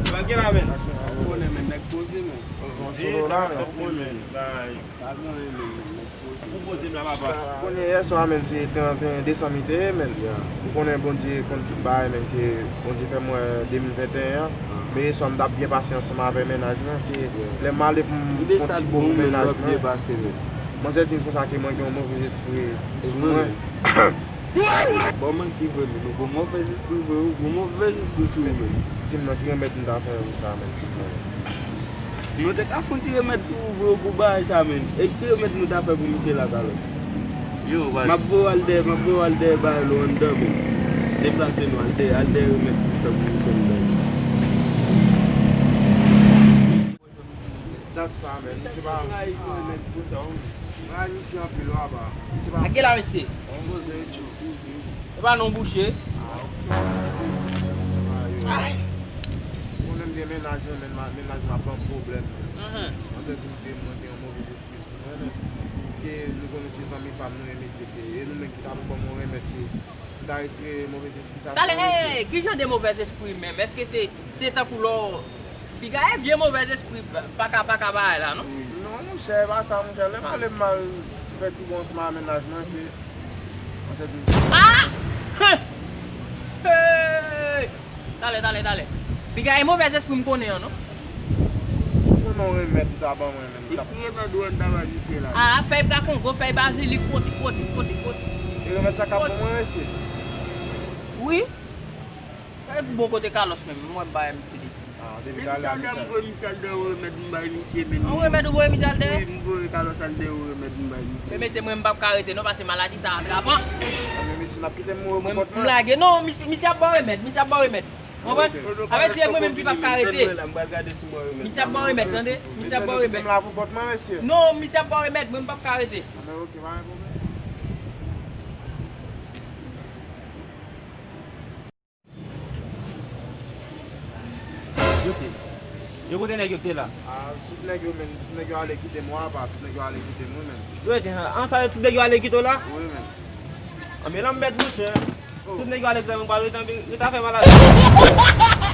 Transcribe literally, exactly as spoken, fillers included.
Tranquila, men. Ou konnen, men, nèg poze, men. Bon, solo la, men. Ou konnen, men. Bagay. Pa gen anyen, men, men, men. Ou poze m la, papa. Konnen yè swa, men, se trannteyen desanm li te ye, men. Ou konnen Bondye konn tout bagay, men, ke Bondye fè m wè de mil venteyen an. Men yè swa, m t ap byen pase ansanm avè mennaj mwen, ke lè m ale pou m fè yon ti bo pou mennaj mwen. Manzè di m konsa ke mwen gen yon move espri sou mwen. Bon, men ki vre, men, nou gon move espri vre, ou gon move espri sou ou, men. Di m nan ki remèd m ta fè pou sa, men, di m nan. Nou te ka fè yon ti remèd pou ou, vre, pou bagay sa, men. E ki remèd nou ta fè pou misye la, talè? Yo, m ap voye w al dèyè, m ap voye w al dèyè bagay lo anndan, men. Deplase nou, al dèyè, al dèyè remèd pou fè pou misye anndan. Dat sa, men, misye pa. Mwen rayi misye anpil, wa pa. Misye pa. A ki la, mesye? On poze, tchou. E pa non bouche. Ah, ok. Ay. Mwen menm gen mennaj mwen, men ma-, mennaj mwen ap ban m pwoblèm. Mhm. Mwen santi m ke mwen gen yon move espri sou mwen, men ke nou konnen se zanmi pa m, nou renmen se ke, e nou menm ki ta pou ban m yon remèd ke m ta retire move espri sa sou mwen, mesye. Talè, hey, ki jan de move espri menm? Èske se, se tankou lò Piga e vye move espri pa ka, pa ka bagay la, non? Non, monchè, e pa sa, monchè. Lè m ale m al fè ti bon ansanm ak mennaj mwen, ke mwen se di. Ah! Hey! Talè, talè, talè. Piga e move espri m konnen an, non? Si w konnen yon remèd ou ta ban mwen menm, m t ap. E ki remèd ou wè m ta bay misye la? Ah, fèy bwa kongo, fèy bazilik, pwoti, pwoti, pwoti, pwoti. E remèd sa k ap bon mwen, mesye? Wi. Fè bon kote Carlos menm, mwen bay misye li. Ah, depi talè a, misye. Depi talè a, m voye misye al dèyè yon remèd m bay misye, men. Yon remèd ou voye misye al dèyè? Wi, m voye Carlos al dèyè yon remèd m bay misye. Men mesye, mwen m p ap ka rete non, paske maladi sa a trapan. Men mesye, n ap kite m mouri pou kont mwen. Mwen m lage. Non, misye, misye ap ba w remèd, misye ap ba w remèd. Konprann? Ok. Avèti e mwen menm ki p ap ka rete. Misye ap ba w remèd, tande? Misye ap ba w remèd. Mesye, kite m la pou kont mwen, mesye. Non, misye ap ba w remèd, mwen m p ap ka rete. Ah, men ok, pa gen pwoblèm. Yo te. Yo kote nèg yo te la? Ah, tout nèg yo, men, tout nèg yo ale kite m, wa pa, tout nèg yo ale kite m, wi, men. Yo te, an sa yo, tout nèg yo ale kite w la? Wi, men. An, men lanmèd, monchè. Oh. Tout nèg yo ale kite m, mwen pral rete anpil, rete afè maladi.